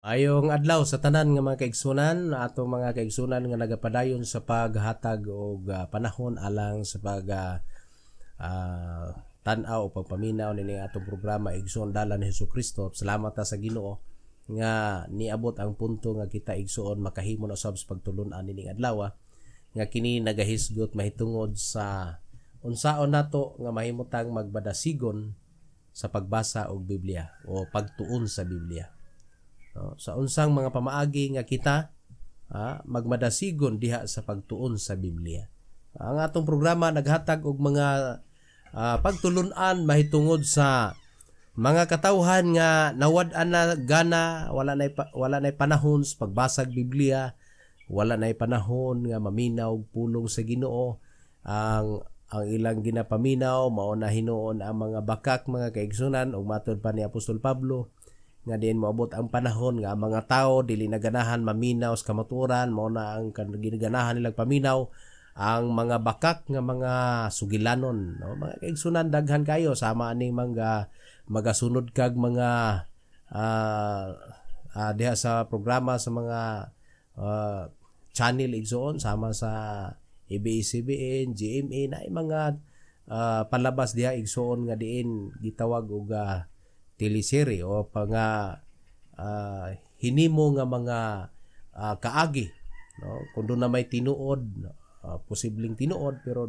Maayong adlaw sa tanan nga mga kaigsunan, atong mga kaigsunan nga nagapadayon sa paghatag og panahon alang sa pag tan-aw o pagpaminaw nining atong programa, Igsoon, Dalan ni Hesus Kristo. Salamat ta sa Ginoo nga niabot ang punto nga kita, igsoon, makahimo na usab sa pagtulun-an nining adlaw nga kini nagahisgot mahitungod sa unsaon nato nga mahimutang magmadasigon sa pagbasa og Biblia o pagtuon sa Biblia. No? Sa unsang mga pamaagi nga kita magmadasigon diha sa pagtuon sa Biblia. Ang atong programa naghatag og mga pagtulun-an mahitungod sa mga katawhan nga nawad-an na gana, wala na panahon sa pagbasag Biblia, wala na panahon nga maminaw og pulong sa Ginoo. Ang ilang ginapaminaw mao na hinuon ang mga bakak, mga kaigsunan, ug matod pa ni Apostol Pablo nga diin moabot ang panahon nga ang mga tao dili na ganahan maminaw sa kamatuoran, mao na ang ginaganahan nilang paminaw ang mga bakak nga mga sugilanon, no? Mga kaigsunan, daghan kayo sama aning mga magasunod kag mga diha sa programa sa mga channel, igsoon, sama sa ABS-CBN, GMA na ay mga palabas diha, igsoon, nga diin gitawag og teleserye o pa nga hinimo nga mga kaagi, no? Kung doon na may tinuod, posibleng tinuod, pero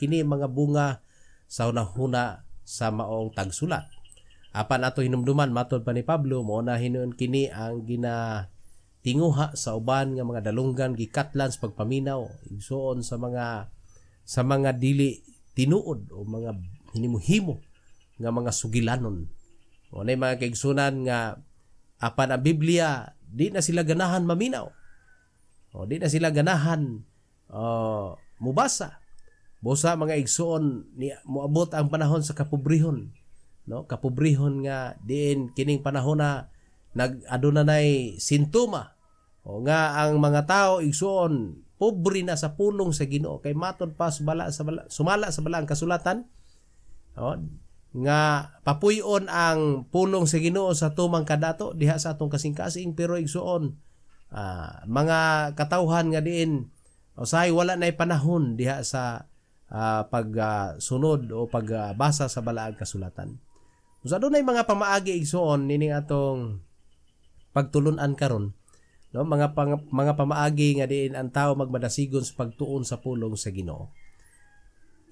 kini mga bunga sa hunahuna sa maong tagsulat. Apan ato hinumduman, matod pa ni Pablo, mao na hinuon kini ang gina tinguha sa uban nga mga dalunggan gikatlan sa pagpaminaw, igsoon, sa mga dili tinuod o mga hinimuhimo nga mga sugilanon. O na mga kaigsunan nga apan ang Biblia di na sila ganahan maminaw. O di na sila ganahan mubasa. Busa, mga igsoon, ni moabot ang panahon sa kapobrehon. No, kapobrehon nga diin kining panahon na nag aduna nay sintoma o nga ang mga tao, igsoon, pobre na sa pulong sa Ginoo, kay matod pa sa bala, sumala sa balaang kasulatan, no, nga papuy-on ang pulong sa Ginoo sa tumang kadato diha sa atong kasing-kasing. Pero igsoon, mga katawhan nga diin usahay wala nay panahon diha sa pagsunod o pagbasa sa balaang kasulatan. So adunay mga pamaagi, igsoon, nining atong pagtulun-an karon, no, mga pamaagi nga diin ang tao magmadasigon sa pagtuon sa pulong sa Ginoo.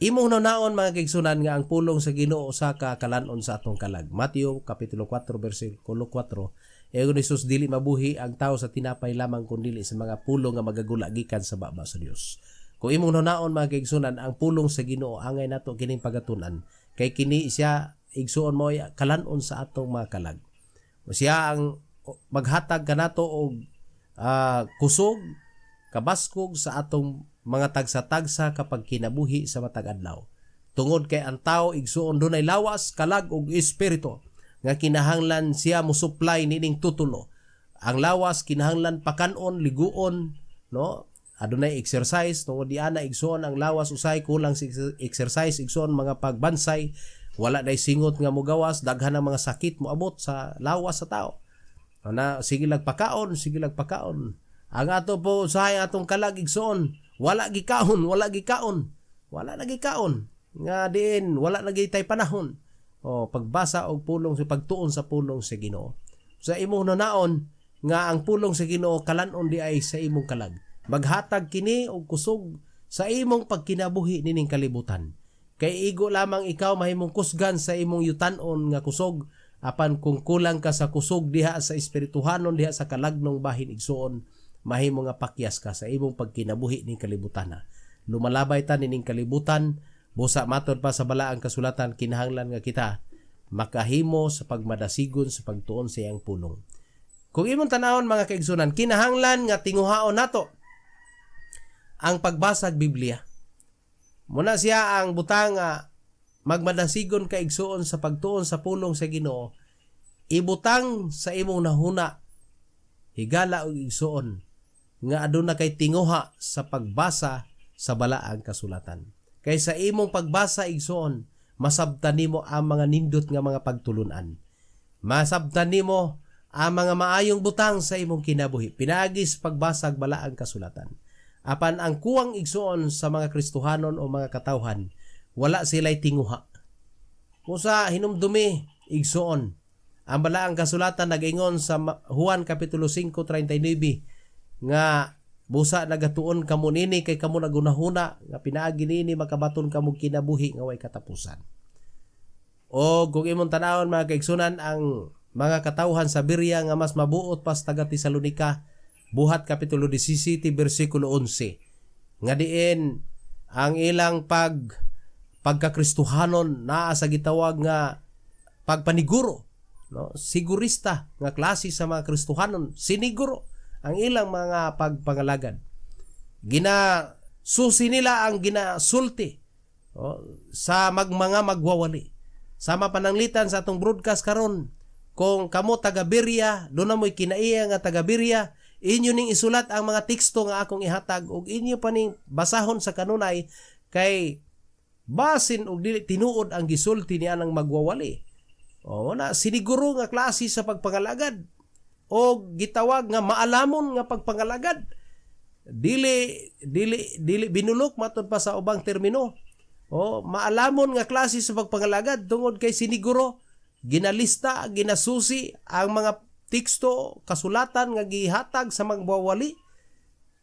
Imong naon, mga kaigsunan, nga ang pulong sa Ginoo usa ka kalan-on sa atong kalag. Mateo kapitulo 4 bersikulo 4. Ingon ni Jesus, "Dili mabuhi ang tao sa tinapay lamang kundi sa mga pulong nga magagula gikan sa baba sa Dios." Kung imong naon, mga kaigsunan, ang pulong sa Ginoo angay nato kining pagatunan kay kini siya, igsuon, mo kalan-on sa atong mga kalag. O siya ang maghatag kanato og kusog, kabaskog sa atong mga tagsa-tagsa kapag kinabuhi sa matag adlaw. Tungod kay ang tao, igsuon, dunay lawas, kalag ug espiritu nga kinahanglan siya mo supply nining tutulo. Ang lawas kinahanglan pakanon, liguon, no? Adunay exercise tungod di ana, igsuon, ang lawas usay kulang sa exercise, igsuon, mga pagbansay, wala nay singot nga mogawas, daghan ang mga sakit moabot sa lawas sa tao. Ana, sige lag pakaon, sige lag pakaon. Ang ato po usahay atong kalag, igsoon, wala gikaon, wala gikaon. Wala na gikaon. Nga diin wala na gitay panahon o pagbasa og pulong sa pagtuon sa pulong sa Ginoo. Sa imong naon nga ang pulong sa Ginoo kalan-on di ay sa imong kalag. Maghatag kini og kusog sa imong pagkinabuhi nining kalibutan. Kay igo lamang ikaw mahimong kusgan sa imong yutan-on nga kusog, apan kung kulang ka sa kusog diha sa espirituhanon, diha sa kalagnong bahin, igsuon, mahimo nga pakyas ka sa imong pagkinabuhi ning kalibutan. Lumalabay ta nining kalibutan, busa matod pa sa balaang kasulatan, kinahanglan nga kita makahimo sa pagmadasigon sa pagtuon sa iyang pulong. Kung imong tanawon, mga kaigsunan, kinahanglan nga tinguhaon nato ang pagbasag Biblia. Muna siya ang butang nga magmadasigon ka, igsuon, sa pagtuon sa pulong sa Ginoo. Ibutang sa imong nahuna, higala og igsuon, nga aduna kay tinguha sa pagbasa sa balaang kasulatan. Kay sa imong pagbasa, igsuon, masabtan nimo ang mga nindot nga mga pagtulunan. Masabtan nimo ang mga maayong butang sa imong kinabuhi pinaagi sa pagbasa og balaang kasulatan. Apan ang kuwang, igsuon, sa mga Kristohanon o mga katawhan, wala sila'y tinguha. Busa hinumdumi, igsuon, ang balaang kasulatan nagaingon sa Juan kapitulo 5:39 nga busa nagatuon kamo nini kay kamo nagunahuna nga pinaagi nini makabaton kamo kinabuhi nga way katapusan. O kung imong tanawon, mga kaigsunan, ang mga katawhan sa Berea nga mas mabuot pa sa taga Tesalonika, Buhat kapitulo 17 bersikulo 11, nga diin ang ilang pagkakristuhanon naa sa gitawag nga pagpaniguro, no, sigurista nga klase sa mga Kristohanon. Siniguro ang ilang mga pagpangalagad. Gina susi nila ang ginasulti, oh, sa mga magwawali. Sama pananglitan sa atong broadcast karon, kung kamo taga Berea, duna mo'y kinaiya nga taga Berea, inyo ning isulat ang mga teksto nga akong ihatag ug inyo pa ning basahon sa kanunay kay basin og dili tinuod ang gisulti ni anang magwawali. O na siniguro nga klase sa pagpangalagad o gitawag nga maalamon nga pagpangalagad. Dili binulok matud pa sa ubang termino. O maalamon nga klase sa pagpangalagad tungod kay siniguro ginalista, ginasusi ang mga teksto, kasulatan nga gihatag sa magwawali.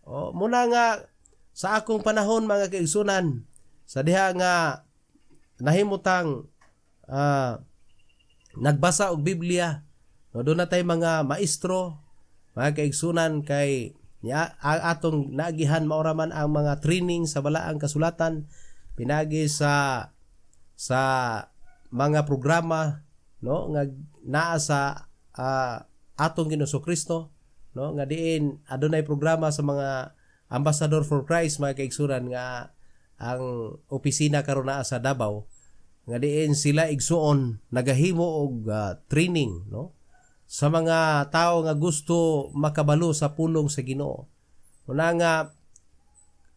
O muna nga sa akong panahon, mga kaigsunan, sa diha nga nahimutang nagbasa og Biblia, no, duna tay mga maestro, mga kaigsunan, kay niya atong naagihan maura man ang mga training sa balaang kasulatan pinagi sa mga programa, no, nga naa sa atong Ginoong Kristo, no, nga diin adunay programa sa mga Ambassador for Christ, mga kaigsunan, nga ang opisina karon naa sa Davao, nga diin sila, igsuon, nagahimo og training, no, sa mga tao nga gusto makabalo sa pulong sa Ginoo. Una nga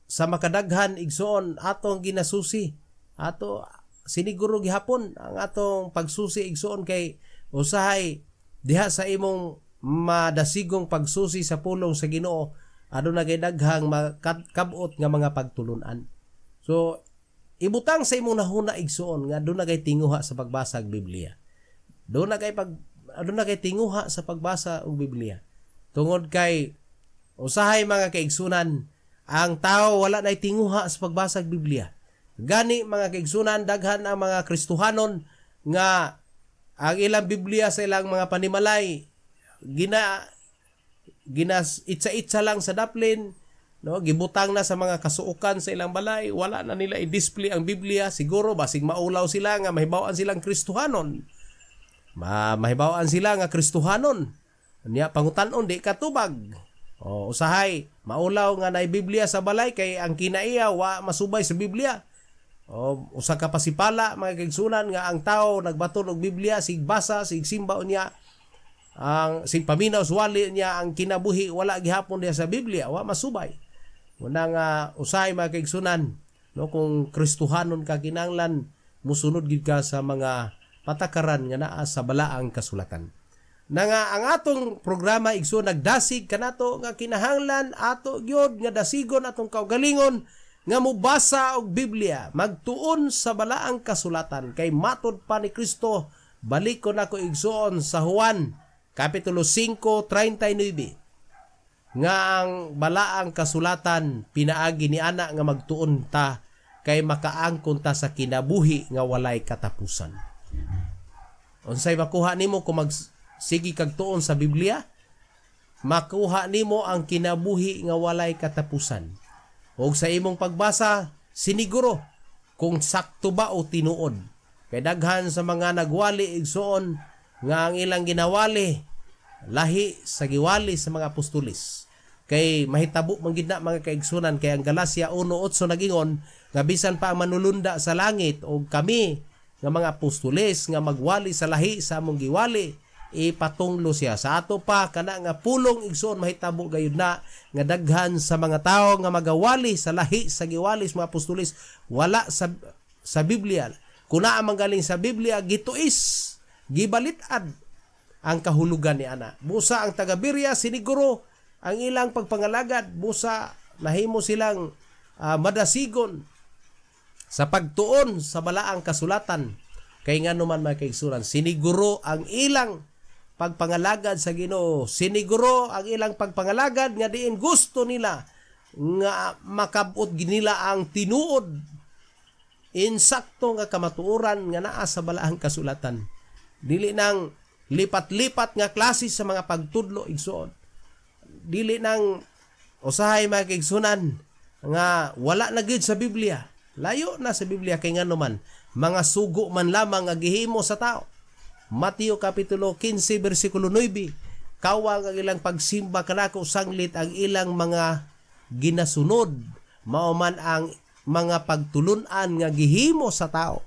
sa makadaghan, igsuon, atong ginasusi, ato siniguro gihapon ang atong pagsusi, igsuon, kay usahay diha sa imong madasigong pagsusi sa pulong sa Ginoo, aduna kay daghang makabot nga mga pagtulunan. So ibutang sa imong nahuna, igsuon, nga duna kay tinguha sa pagbasa og Biblia. Duna kay tinguha sa pagbasa og Biblia tungod kay usahay, mga kaigsunan, ang tao wala nay tinguha sa pagbasa og Biblia. Gani, mga kaigsunan, daghan ang mga Kristohanon nga ang ilang Biblia sa ilang mga panimalay gina gina itsa-itsa lang sa daplin, no, gibutang na sa mga kasuokan sa ilang balay. Wala na nila i-display ang Biblia. Siguro basig maulaw sila nga mahibaw-an silang Kristohanon, mahibaw-an sila nga Kristohanon niya, pangutan-on di katubag. O usahay maulaw nga nay Biblia sa balay kay ang kinaiya wa masubay sa Biblia. O usa ka pasipala, mga kaigsunan, nga ang tao nagbaton og Biblia, sig basa, sig simba unya, ang sig paminaw wali niya, ang kinabuhi wala gihapon diha sa Biblia, wa masubay. Muna nga usahay, mga kaigsunan, no, kung Kristohanon ka, kinahanglan musunod gid ka sa mga patakaran nga naa sa balaang kasulatan. Na nga ang atong programa, igsoon, nagdasig kanato nga kinahanglan ato gyud nga dasigon atong kaugalingon nga mobasa og Biblia, magtuon sa balaang kasulatan, kay matod pa ni Kristo, balik ko nako, igsuon, sa Juan kapitulo 5:39, nga ang balaang kasulatan pinaagi ni ana nga magtuon ta kay makaangkon ta sa kinabuhi nga walay katapusan. Unsay makuha nimo kung magsige kag tuon sa Biblia? Makuha nimo ang kinabuhi nga walay katapusan. Og sa imong pagbasa, siniguro kung sakto ba o tinuod. Kay daghan sa mga nagwali, igsuon, nga ang ilang ginawali lahi sa giwali sa mga apostolis. Kay mahitabo man gid na, mga kaigsunan, kay ang Galacia 1:8 nagingon nga bisan pa ang manulunda sa langit o kami nga mga apostoles nga magwali sa lahi sa among giwali, ipatunglo siya. Sa ato pa kana nga pulong, igsuon, mahitabo gayud na nga daghan sa mga tawo nga magawali sa lahi sa giwali sa mga apostoles, wala sa Biblia. Kuna ang manggaling sa Biblia, gituis, gibalit-ad. ang kahulugan ni ana. Busa ang taga Berea siniguro ang ilang pagpangalagad, busa nahimo silang madasigon sa pagtuon sa balaang kasulatan. Kay ngano man, mga kaigsuonan, siniguro ang ilang pagpangalagad sa Ginoo, siniguro ang ilang pagpangalagad nga diin gusto nila nga makabot nila ang tinuod, insakto nga kamatuoran nga naa sa balaang kasulatan, dili nang lipat-lipat nga klase sa mga pagtudlo, igsuon. Dili nang usahay, mga kaigsuonan, nga wala na gyud sa Biblia, layo na sa Biblia, kay ngano man mga sugo man lamang nga gihimo sa tao. Mateo Kapitulo 15 bersikulo 9: "Kawang ang ilang pagsimba kanako, sanglit ang ilang mga ginasunod mao man ang mga pagtulunan nga gihimo sa tao."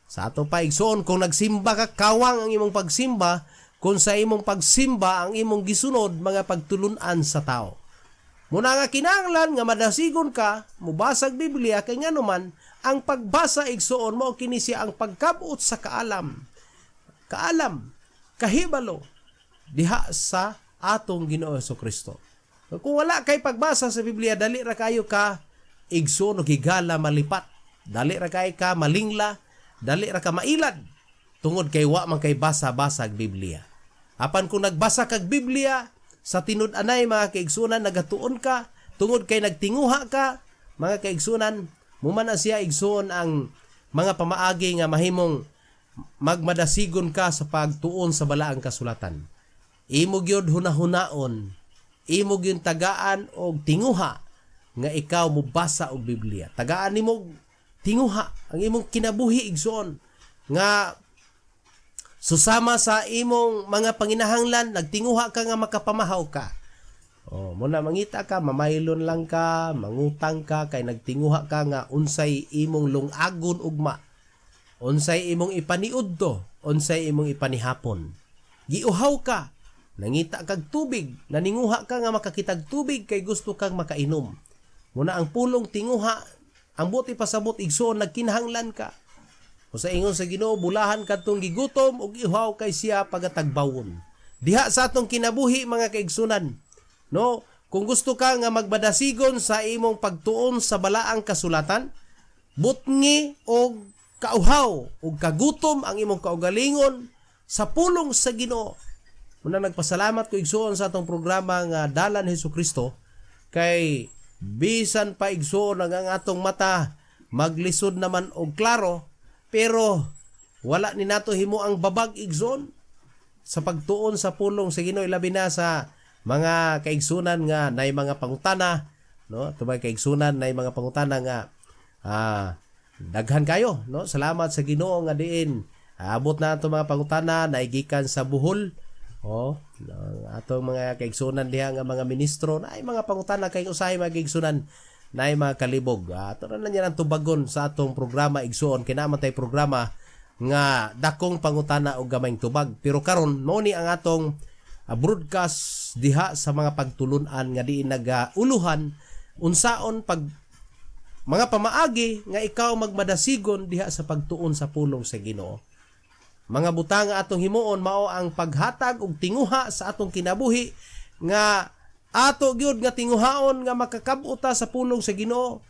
Sa ato pa, igsoon, kung nagsimba ka, kawang ang imong pagsimba kung sa imong pagsimba ang imong gisunod mga pagtulunan sa tao. Muna nga kinahanglan nga madasigon ka mubasag Biblia, kay ngano man ang pagbasa, igsuon, mao kini siya ang pagkabot sa kaalam. Kaalam, kahibalo diha sa atong Ginoo Kristo. Kung wala kay pagbasa sa Biblia, dali ra kayo ka, igsoon og higala, malipat. Dali ra kay ka malingla, dali ra ka mailad tungod kay wa man kay basa-basag Biblia. Apan kung nagbasa kag Biblia sa tinud-anay, mga kaigsunan, nagatuon ka tungod kay nagtinguha ka, mga kaigsunan, mao man na siya, igsuon, ang mga pamaagi nga mahimong magmadasigon ka sa pagtuon sa balaang kasulatan. Imo gyud hunahunaon, imo gyud tagaan og tinguha nga ikaw mobasa og Biblia. Tagaan nimo tinguha ang imong kinabuhi, igsuon, nga susama sa imong mga panginahanglan, nagtinguha ka nga makapamahaw ka. Oh, muna mangita ka, mamaylon lang ka, mangutang ka kay nagtinguha ka nga unsay imong lungagon ugma. Unsay imong ipaniudto, unsay imong ipanihapon. Giuhaw ka, nangita kag tubig, naninguha ka nga makakitag tubig kay gusto kang makainom. Muna ang pulong tinguha, ang buot ipasabot, igsoon, nagkinahanglan ka. O sa ingon sa Ginoo, bulahan kadtong gigutom ug ihaw kay siya pagatagbawon. Diha sa atong kinabuhi, mga kaigsunan, no? Kung gusto ka nga magmadasigon sa imong pagtuon sa balaang kasulatan, butngi og kauhaw ug kagutom ang imong kaugalingon sa pulong sa Ginoo. Muna nagpasalamat ko, igsuon, sa atong programa nga Dalan Hesus Kristo, kay bisan pa, igsuon, ang atong mata maglisod naman og klaro, pero wala ni nato himo ang babag, igsoon, sa pagtuon sa pulong sa Ginoo, labi na sa mga kaigsunan nga nay mga pangutana, no? Ato mga kaigsunan nay mga pangutana nga daghan kayo, no? Salamat sa Ginoo nga diin abot na ato mga pangutana naigikan sa Bohol. Oh, no, atong mga kaigsunan diha nga mga ministro na ay mga pangutana, kay usahay, mga kaigsunan, naay mga kalibog. Ato na lang yan ang tubagon sa atong programa, igsuon, kay naa man tay programa nga dakong pangutana og gamayng tubag. Pero karon mao ni ang atong broadcast diha sa mga pagtulunan nga diin nagauluhan unsaon pag mga pamaagi nga ikaw magmadasigon diha sa pagtuon sa pulong sa Ginoo. Mga butang nga atong himuon mao ang paghatag og tinguha sa atong kinabuhi nga ato gyud nga tinguhaon nga makakab-ot ta sa pulong sa Ginoo.